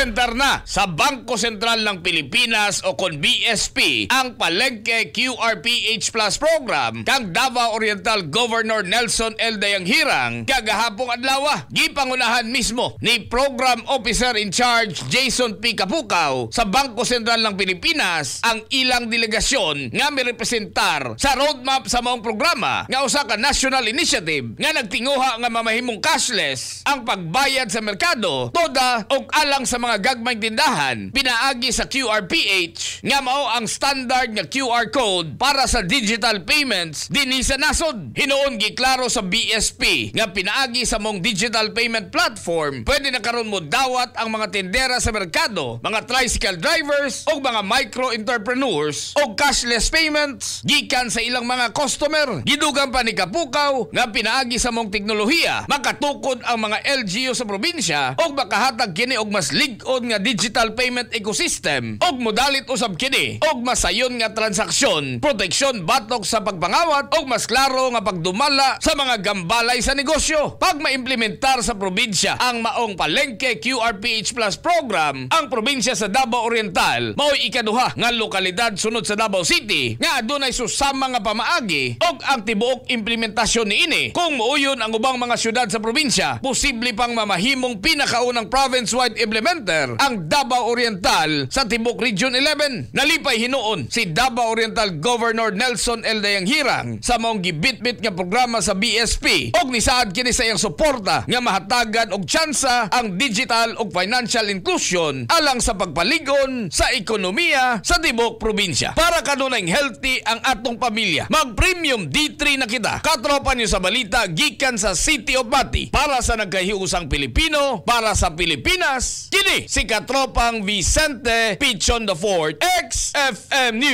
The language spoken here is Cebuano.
Gipresentar na sa Bangko Sentral ng Pilipinas o kon BSP ang Palengke QRPH Plus Program kang Davao Oriental Governor Nelson L. Dayanghirang kagahapong adlaw. Gipangunahan mismo ni Program Officer in Charge Jason P. Kapukaw sa Bangko Sentral ng Pilipinas ang ilang delegasyon nga mirepresentar sa roadmap sa maong programa nga usa ka national initiative nga nagtinguha nga mamahimong cashless ang pagbayad sa merkado toda og alang sa mga gagmayng tindahan pinaagi sa QRPH nga mao ang standard nga QR code para sa digital payments dinhi sa nasod. Hinuon giklaro sa BSP nga pinaagi sa maong digital payment platform, pwede na karon mo dawat ang mga tindera sa merkado, mga tricycle drivers o mga micro entrepreneurs og cashless payments gikan sa ilang mga customer. Gidugang pa ni Kapukaw nga pinaagi sa maong teknolohiya, makatukod ang mga LGU sa probinsya og makahatag kini og mas lig-on nga digital payment ecosystem og modalit usab kini og masayon nga transaksyon, proteksyon batok sa pagpangawat og mas klaro nga pagdumala sa mga gambalay sa negosyo. Pag maimplementar sa probinsya ang maong Palengke QRPH Plus Program, ang probinsya sa Davao Oriental mao'y ikaduha nga lokalidad sunod sa Davao City nga adunay susama nga pamaagi og ang tibuok implementasyon niini, kung muuyon ang ubang mga syudad sa probinsya, posible pang mamahimong pinakaunang province-wide implementer ang Davao Oriental sa tibuok Region 11. Nalipay hinuon si Davao Oriental Governor Nelson L. Dayanghirang sa maong gibitbit nga programa sa BSP og nisaad kini sa iyang suporta nga mahatagan og tsansa ang digital ug financial inclusion alang sa pagpaligon sa ekonomiya sa tibuok probinsya. Para kanunay healthy ang atong pamilya, mag Premium D3 na kita. Katropa niyo sa balita gikan sa City of Mati. Para sa nagkahiusang Pilipino, para sa Pilipinas, kini si Katropang Vicente Pichon the Fourth, XFM News.